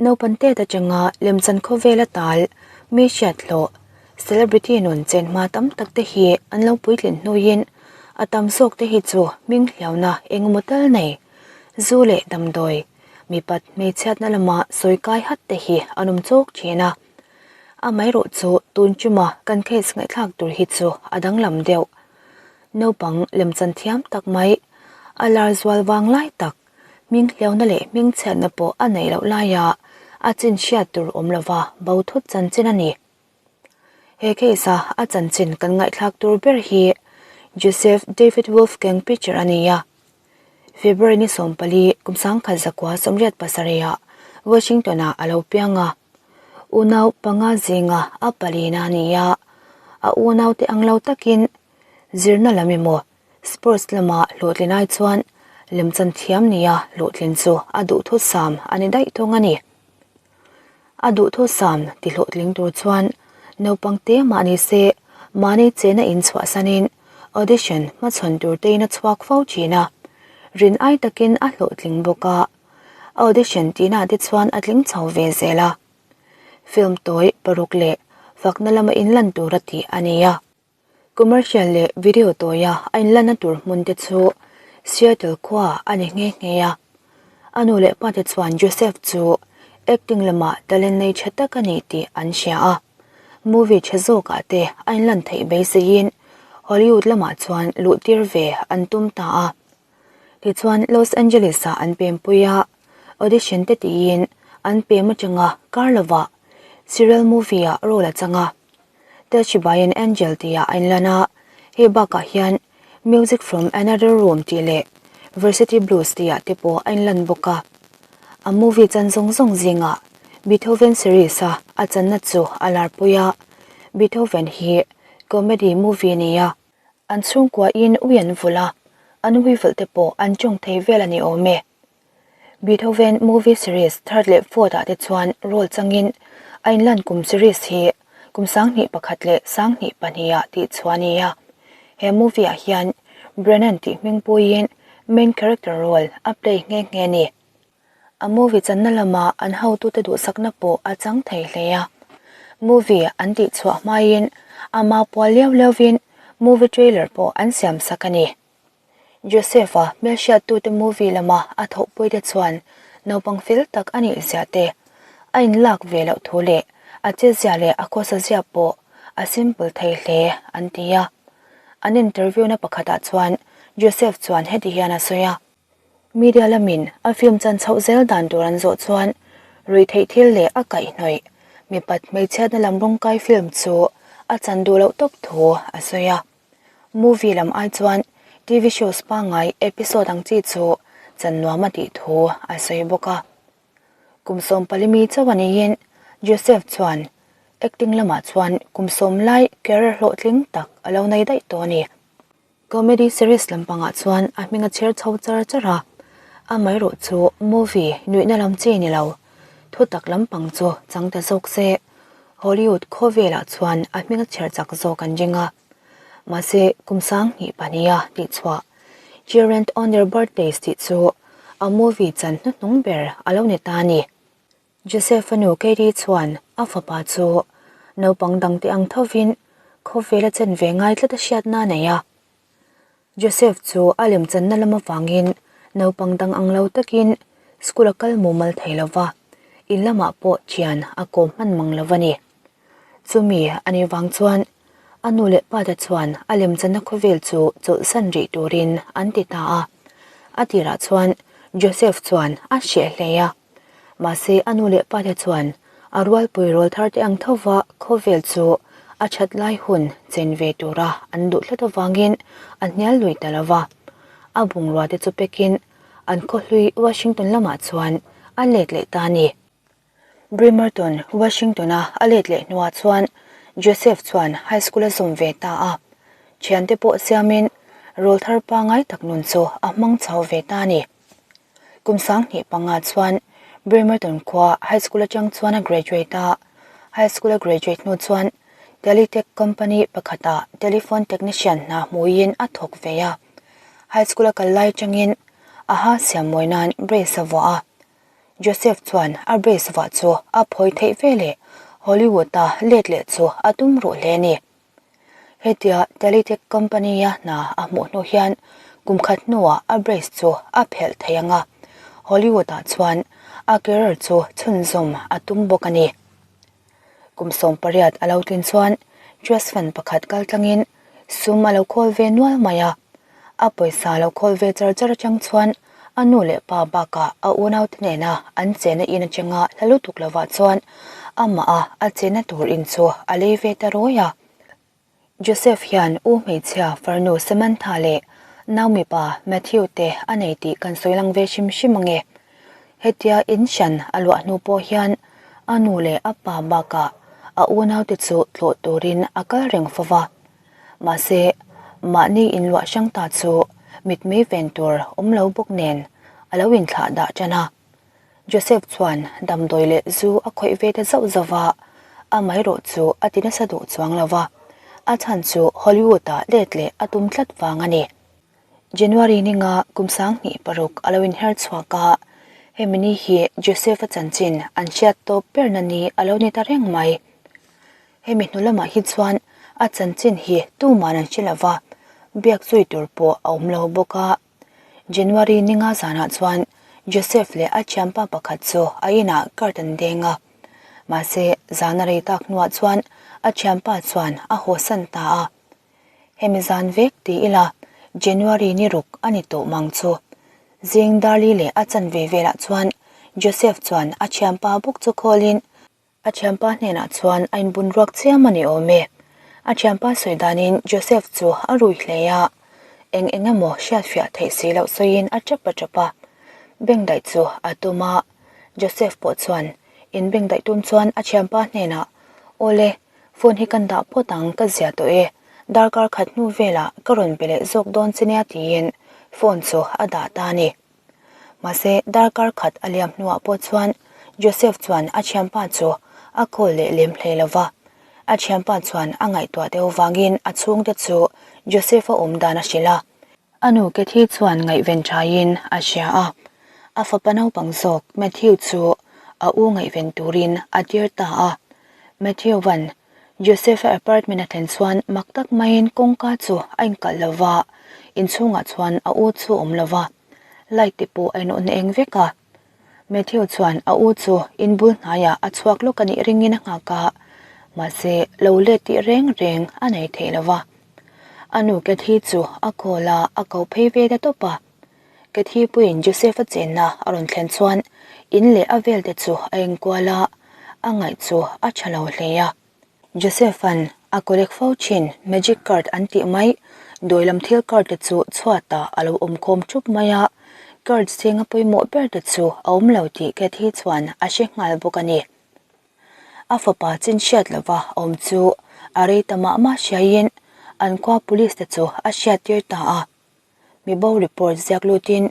Naupan tet atanga lemchan khawvela tal mi hriat hlawh, celebrity nun chen hma tam tak te hi an lo puitlin hnuin a tam zawk te hi chu hming hliauna engemaw tal nei, zu leh damdawi, mipat hmeichhiatna lama sawi kai hat te hi an awm chawk thin a. Amaherawh chu tun chuma kan case ngaihthlak tur hi chu a danglam deuh. Naupang lemchan thiam tak mai, a lar zual vang lai tak, hming hliauna leh hming chhiatna pawh a neih loh laia a chin hriat tur awm lova bo thut chanchin a ni. He case a a chanchin kan ngaihthlak tur ber hi Joseph David Wolfgang Pitcher a ni a. February ni 14 kum 1987 ah Washington ah a lo piang a. Unau panga zinga a palina a ni a, a unaute ang lo takin zirna lam emaw Sports lama hlawhtlin ai chuan lemchan thiam nia hlawhtlin chu a duhthusam a ni daih thung a ni. A duhthusam ti hlawhtling tur chuan naupang te mah ni se mahni chena inchhuahsanin audition hmachhawn tur tein a chhuak fo thin a, rin ai takin a hlawhtling bawk a, audition tihna te chuan a tling chho ve zel a. Film tawi paruk leh fakna lama inlan tura tih a ni a. Commercial leh video tawia a inlanna tur hmun te chu Seattle khua a ni nghe nghe a. A nu leh pa te chuan Joseph chu acting lamah talent nei tha tak a ni tih an hria a. Movie tha zawkah te a inlan theih beiseiin Hollywood lamah chuan luh tir ve an tum ta a. Tichuan Los Angeles ah an pempui a, audition te tiin an pem atanga kar lovah serial movie ah role a chang a. Touched by an Angel tih ah a inlan a, hei bakah hian Music from Another Room tih leh Varsity Blues tih ah te pawh a inlan bawk a. A movie chan zawng zawng zingah Beethoven series a a channa chu a larpui a, Beethoven hi comedy movie a ni a. An chhungkuain ui an vulh a, an ui vulh te pawh an tawng thei vel a ni awm e. Beethoven movie series third leh fourth ah te chuan role changin a inlan kum series hi kum 2001 leh 2002 ah tih chhuah a ni a. He movie ah hian Brennan tih hming puiin main character role a play nghe nghe a ni. A movie channa lama an hotute duhsakna pawh a chang thei hle a. Movie an tih chhuah hmain ama pual liau liauvin movie trailer pawh an siam sak a ni. Joseph-a hmelhriattute movie lama a thawhpuite chuan naupang fel tak a nih zia te, a inlak ve loh thu leh a chezia leh a khawsa zia pawh a simple thei hle an ti a. An interview-na pakhatah chuan Joseph chuan heti hian a sawi a. Media lamin a film chan chhoh zel dan tur an zawh chuan ruihtheih thil leh a kaihhnawih mipat hmeichhiatna lam rawngkai film chu a chan duh loh tawp thu a sawi a. Movie lam ai chuan TV shows pangngai episode ang chi chu chan nuam a tih thu a sawi bawk a. Kum 14 mi chauh a niin Joseph chuan acting lamah chuan kum 10 lai career hlawhtling tak a lo nei daih tawh a ni. Comedy series lampangah chuan a hming a chher chho char char a, amaherawh chu movie nuihna lam chi ni lo, thutak lampang chu chang ta zawk se. Hollywood khawvelah chuan a hming a chher chak zawk an ring a. Mahse, kum 2002 a tihchhuah Children on Their Birthdays tih chu a movie chan hnuhnung ber a lo ni ta a ni. Joseph-a nu Katie chuan a fapa chu naupang dangte ang thovin khawvel a chen ve ngai tlat a hriatna a nei a. Joseph chu a lemchanna lam avangin naupang dang ang lo takin school a kal mumal thei lo va, in lamah pawh thian a kawm hman mang lo a ni. Chumi a nih vang chuan a nu leh pa te chuan a lemchanna khawvel chu chawlhsan rih turin an ti ta a. A tirah chuan Joseph chuan a hreh hle a. Mahse a nu leh pa te chuan a rualpui rawl thar te ang thova khawvel chu a that lai hun chen ve tura an duh tlat avangin a hnial lui ta lova. A bungrua te chu pekin an khawhlui Washington lamah chuan a let leh ta a ni. Bremerton, Washington-a a let leh hnuah chuan Joseph chuan high school a zawm ve ta a. Thiante pawh siamin rawl thar pangngai tak nun chu a hmang chho ve ta a ni. Kum 2005 chuan Bremerton khua high school atang chuan a graduate a, high school a graduate hnu chuan Teletech company pakhatah telephone technician hna hmuiin a thawk ve a. High school a kal lai atangin a ha siam mawi nan brace a vuah a. Joseph chuan a brace vah chu a phawi theih ve leh Hollywood-a let leh chu a tum ruh hle a ni. Hetia Teletech company-a hna a hmuh hnu hian kum khat hnuah a brace chu a phelh thei ang a, Hollywood-ah chuan a career chu chhunzawm a tum bawk a ni. Kum 18 a lo tlin chuan trust fund pakhat kal tlangin sum a lo khawl ve nual mai a, a pawisa lo khawl ve char char atang chuan a nu leh pa bakah a unaute nena an chenna in atanga hla lutuk lovah chuan amah a a chenna tur in chu a lei ve ta rawi a. Joseph hian u hmeichhia farnu Samantha leh nau mipa Matthew te a nei tih kan sawi lang ve hrim hrim ange. Hetia in hran a luah hnu pawh hian a nu leh a pa bakah a unaute chu tlawh turin a kal reng fo va. Mahse, mahni inluah hrang ta chu mitmei ven tur awm lo bawk nen a lo inthlah dah tan a. Joseph chuan damdawi leh zu a khawih ve ta zauh zauh va, amaherawh chu a ti nasa duh chuang lo va, a chhan chu Hollywood-ah let leh a tum tlat vang a ni. January ninga kum 2006 a lo inher chhuak a, hemi ni hi Joseph-a chanchin an hriat tawp berna ni a lo ni ta reng mai. Hemi hnu lamah hi chuan a chanchin hi tuman an hre lo va, biak zui tur pawh a awm lo bawk a. January ninga zanah chuan Joseph leh a thianpa pakhat chu a inah card an deng a. Mahse, zan a rei tak hnuah chuan a thianpa chuan a hawsan ta a. Hemi zan vek ti ila January ni ruk a ni tawh mang chu. Zing Darli leh a chanve velah chuan Joseph chuan a thianpa bawk chu call-in, A thianpa hnenah chuan a inbun ruak chiam a ni awm e. A thianpa sawi danin Joseph chu a rui hle a, eng eng emaw hriatfiah theih si loh sawiin a tap a tap a. Bengdaih chu a tum a, Joseph pawh chuan inbengdaih tum chuan a thianpa hnenah, Awle, phone hi kan dah phawt ang ka zia tawh e, darkar khat hnu velah ka rawn be leh zawk dawn che nia tiin phone chu a dah ta a ni. Mahse, darkar khat a liam hnuah pawh chuan Joseph chuan a thianpa chu a call leh lem hlei lo va. A thianpa chuan a ngaihtuah deuh vangin a chhungte chu Joseph-a awm dan a hrilh a. A nu Kathy chuan ngaihven thaiin a hria a, a fapa naupang zawk Matthew chu a u ngaihven turin a tir ta a. Matthew-a'n Joseph-a apartment a thlen chuan mak tak maiin kawngka chu a inkalh lo va, inchhungah chuan a u chu a awm lo va, light te pawh a inawhna eng vek a. Matthew chuan a u chu inbul hnaiah a chhuak lawk a nih ringin a nghak a, mahse lo let tih reng reng a nei thei lo va. A nu Kathy chu a call a, a ko phei ve ta tawp a. Kathy puiin Joseph-a chenna a rawn thlen chuan in leh a velte chu a enkual a, a ngaih chu a tha lo hle a. Joseph-a'n a collect fo thin magic card an tih mai, dawi lam thil card te chu chhuatah a lo awm khawm thup mai a, card zinga pawimawh ber te chu a awm lo tih Kathy chuan a hre nghal bawk a ni. A fapa chin hriat lova awm chu a rei ta mah mah hriaiin an khua police te chu a hriattir ta a. Mibo report ziak lutin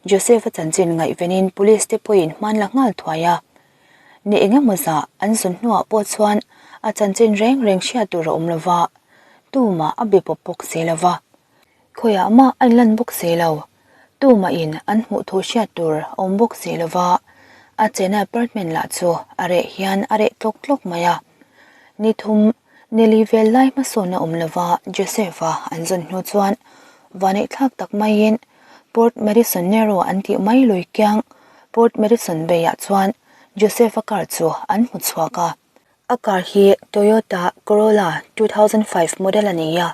Joseph-a chanchin ngaihvenin police te pawhin hman la nghal thuai a. Ni eng emaw zah an zun hnuah pawh chuan a chanchin reng reng hriat tur a awm lo va, tumah a be pawp bawk si lo va. Khawiah mah a inlan bawk si lo, tumahin an hmuh thu hriat tur a awm bawk si lo va, a chena apartment lah chu a reh hian a reh tlawk tlawk mai a. Ni thum Nili vel lai hmasawn a awm lova Joseph-a an zawn hnu chuan vaneihthlak tak maiin Port Madison Narrow an tih mai lui kiang Port Madison Bay-ah chuan Joseph-a car chu an hmu chhuak a. A car hi Toyota Corolla 2005 model a ni a,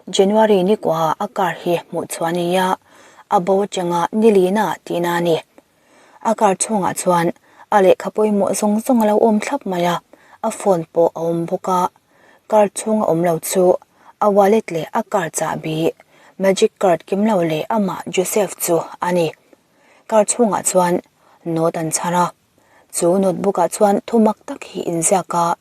January ni kuaha a car hi hmuh chhuah a ni a, a bo atanga nilina tihna a ni. A car chhungah chuan a lehkha pawimawh zawng zawng a lo awm thlap mai a, a phone pawh a awm bawk a. Car chhunga awm lo chu a wallet leh a car chahbi, magic card kim lo leh amah Joseph chu a ni. Car chhungah chuan note an chhar a, chu notebook ah chuan thu mak tak hi inziak a,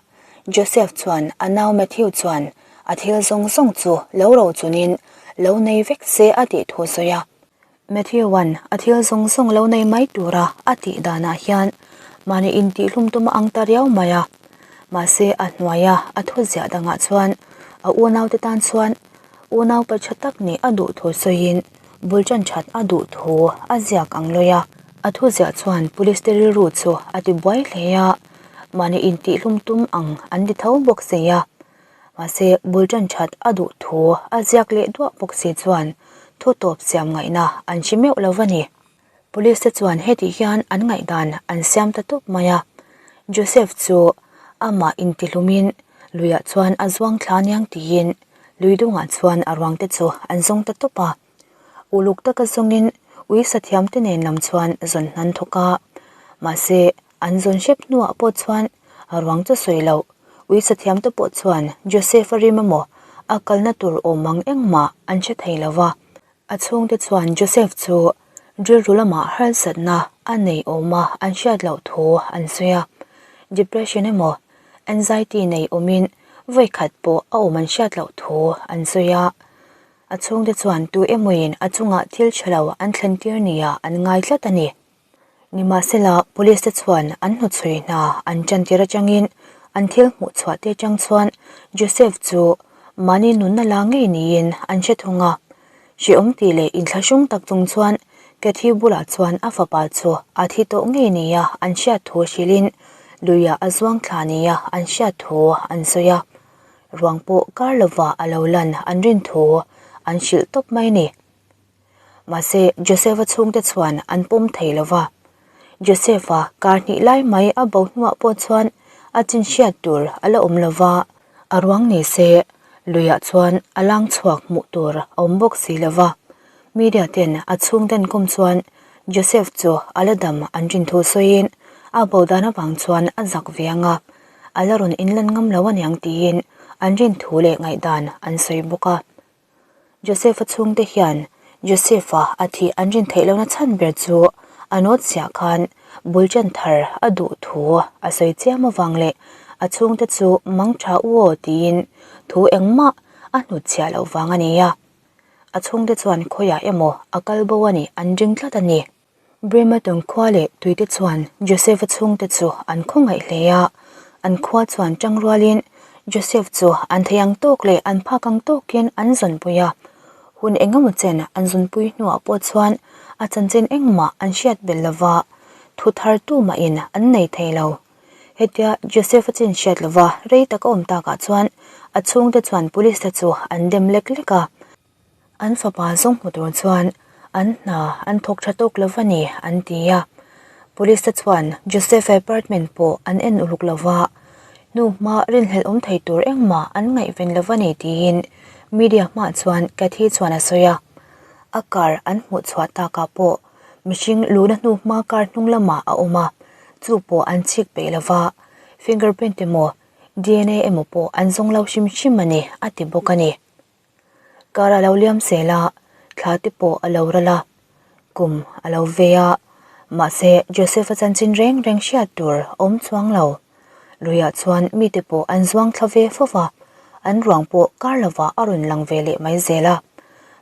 Joseph chuan a nau Matthew chuan a thil zawng zawng chu lo rochunin lo nei vek se a tih thu a sawi a. Matthew-a'n a thil zawng zawng lo nei mai tura a tih danah hian mahni intihhlum tum a ang ta riau mai a. Mahse, a hnuaia a thu ziah dangah chuan a unaute tan chuan unau pa tha tak nih a duh thu sawiin bul ṭan ṭhat a duh thu a ziak ang lawi a. A thu ziah chuan police te rilru chu a ti buai hle a, mahni intihhlum tum ang an ti tho bawk si a. Mahse, bul tan that a duh thu a ziak leh duah bawk si chuan thu tawp siam ngaihna an hre meuh lo a ni. Police te chuan hetih hian an ngaihdan an siam ta tawp mai a, Joseph chu amah intihlumin luiah chuan a zuang thla aniang tiin lui dungah chuan a ruang te chu an zawng ta tawp a. Uluk taka zawngin ui sathiam te nen lam chuan zawn hnan thawk a, mahse an zawn hrep hnuah pawh chuan a ruang chu sawi loh. Ui sathiam te pawh chuan Joseph-a rim emaw a kalna tur awm ang engmah an hre thei lo va. A chhungte chuan Joseph chu rilru lamah harsatna a nei awm a an hriat loh thu an sawi a, depression emaw anxiety nei awmin vawikhat pawh a awm an hriat loh thu an sawi a. A chhungte chuan tu emawin a chungah thil tha lo an thlen tir nia an ngai tlat a ni. Nimahsela, police te chuan an hnuchhui hna an tan tir atangin an thil hmuh chhuah te atang chuan Joseph chu mahni nunna la ngei niin an hre thung a. Hrehawm tih leh inthlahrung tak chung chuan Cathy bulah chuan a fapa chu a thi tawh ngei nia an hriat thu hrilhin luiah a zuang thla nia an hriat thu an sawi a. Ruang pawh kar lova a lo lan an rin thu an hrilh tawp mai ni. Mahse, Joseph-a chhungte chuan an pawm thei lo va. Joseph-a kar hnih lai mai a bo hnuah pawh chuan a chin hriat tur a la awm lo va, a ruang ni se luiah chuan a lang chhuak hmuh tur a awm bawk si lo va. Media ten a chhungten kawm chuan Joseph chu a la dam an rin thu sawiin a bo dan avang chuan a zak ve ang a, a la rawn inlan ngam lo aniang tiin an rin thu leh ngaihdan an sawi bawk a. Joseph-a chhungte hian Joseph-a a thih an rin theih lohna chhan ber chu a note chhiah khan bul ṭan thar a duh thu a sawi chiam avang leh a chhungte chu mang ṭha u aw tiin thu engmah a hnutchhiah loh vang a ni a. A chhungte chuan khawiah emaw a kal bo a nih an ring tlat a ni. Bremerton khua leh tuite chuan Joseph-a chhungte chu an khawngaih hle a, an khua chuan ṭang rualin Joseph chu an thei ang tawk leh an phak ang tawkin an zawnpui a. Hun eng emaw chen an zawnpui hnuah pawh chuan a chanchin engmah an hriat belh lova, thu thar tumahin an nei thei lo. Hetia Joseph-a chin hriat lova rei tak a awm takah chuan a chhungte chuan police te chu an dem lek lek a. An fapa zawng hmu tur chuan an hna an thawk tha tawk lo va ni an ti a. Police te chuan Joseph apartment pawh an en uluk lo va, hnu hma rinhlelh awm thei tur engmah an ngaihven lo va ni tiin media hmaah chuan Cathy chuan a sawi a. A car an hmuh chhuah takah pawh mihring luhna hnu hma car hnung lamah a awm a, chu pawh an chhik peih lo va, fingerprint emaw dna emaw pawh an zawng lo hrim hrim a ni a ti bawk a ni. Kar a lo liam zel a, thla te pawh a lo ral a, kum a lo ve a, mahse Joseph-a chanchin reng reng hriat tur a awm chuang lo. Luiah chuan mite pawh an zuang thla ve fo va, an ruang pawh kar lovah a rawn lang ve leh mai zel a.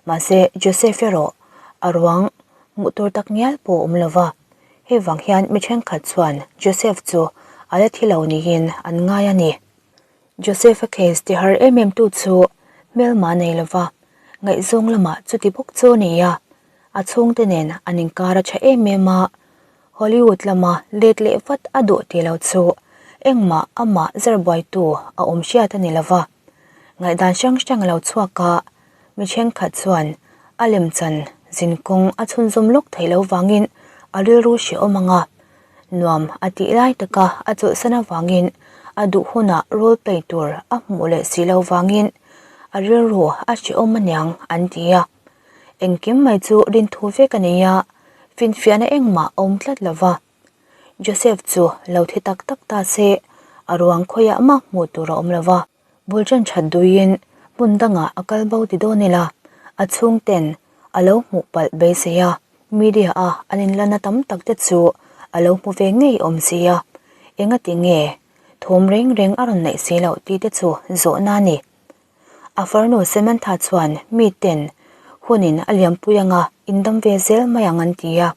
Mahse Joseph erawh a ruang hmuh tur tak ngial pawh a awm lo va, hei vang hian mi thenkhat chuan Joseph chu a la thi lo niin an ngai a ni. Joseph-a case ti har em em tu chu hmelma nei lova ngaihzawng lamah chuti bawk chu a ni a, a chhungte nen an inkar a tha em em a, Hollywood lama let leh vat a duh ti lo chu engmah amah zar buaitu a awm hriat a ni lova. Ngaihdan hrang hrang a lo chhuak a, mi thenkhat chuan a lemchan zinkawng a chhunzawm lawk theih loh vangin a rilru hrehawm ang a, Nuam a tih lai taka a chawlhsan avangin a duh hunah role play tur a hmuh leh si lo vangin a rilru a hrehawm aniang an ti a. Engkim mai chu rinthu vek a nei a, finfiahna engmah a awm tlat lo va. Joseph chu lo thi tak tak ta se a ruang khawiah mah hmuh tur a awm lo va. Bul ṭan ṭhat duiin hmun dangah a kal bo ti dawn ila, a chhungten a lo hmuh palh beisei a, media a an inlanna tam tak te chu a lo hmu ve ngei awm si a, engati nge thawm reng reng a rawn neih si loh tih te chu zawhna a ni. A farnu Samantha chuan miten hunin a liampui anga indam ve zel mai ang an ti a,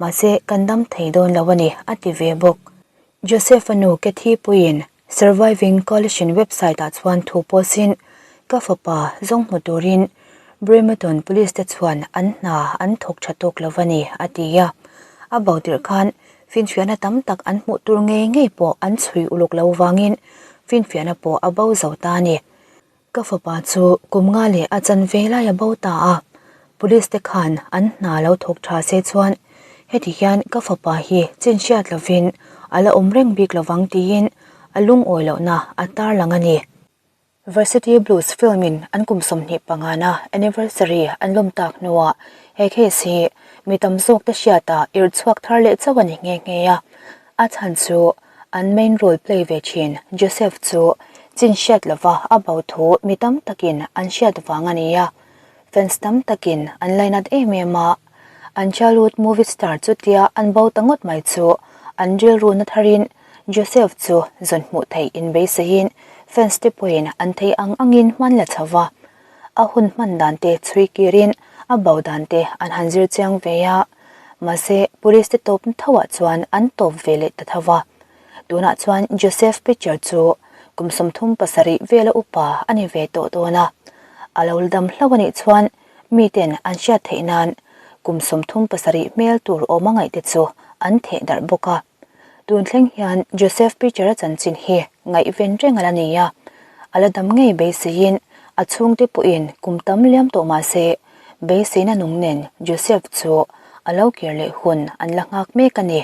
mahse kan dam thei dawn lo a ni a ti ve bawk. Joseph-a nu Cathy puiin Surviving Coalition website ah chuan thu pawhin ka fapa zawng hmu turin Bremerton Police te chuan an hna an thawk tha tawk lo a ni, a ti a. A bo tirh khan finfiahna tam tak an hmuh tur ngei ngei pawh an chhui uluk lo vangin finfiahna pawh a bo zo ta a ni. Ka fapa chu kum nga leh a chan ve lai a bo ta a, police te khan an hna lo thawk tha se chuan heti hian ka fapa hi chin hriat lovin a la awm reng bik lovang tiin a lungawi lohna a tarlang a ni. Varsity Blues film in an kum 25 na anniversary an lawm tak hnuah he case hi mi tam zawk te hriatah irh chhuak thar leh chauh a ni nghe nghe a, a chhan chu An main role play ve thin Joseph chu chin hriat lova a bo thu mi tam takin an hriat vang a ni a, fans tam takin an lainat em em a, an childhood movie star chutia an bo ta ngawt mai chu an rilru na tharin Joseph chu zawn hmuh theih inbeiseiin fans te pawhin an thei ang angin hman la chho va, a hun hman dan te chhui kirin a bo dan te an han zir chiang ve a. Mahse, police te tawp tho ah chuan an tawp ve leh ta tho va. Tunah chuan Joseph Pitcher chu kum 37 vela upa a ni ve tawh dawn a. A lo la dam hlauh a nih chuan miten an hriat theih nan kum 37 hmel tur awm a ngaih te chu an theh darh bawk a. Tun thleng hian Joseph Pitcher-a chanchin hi ngaihven reng a la ni a, a la dam ngei beiseiin a chhungte pawhin kum tam liam tawh mah se beiseina nung nen Joseph chu a lo kir leh hun an la nghak mek a ni.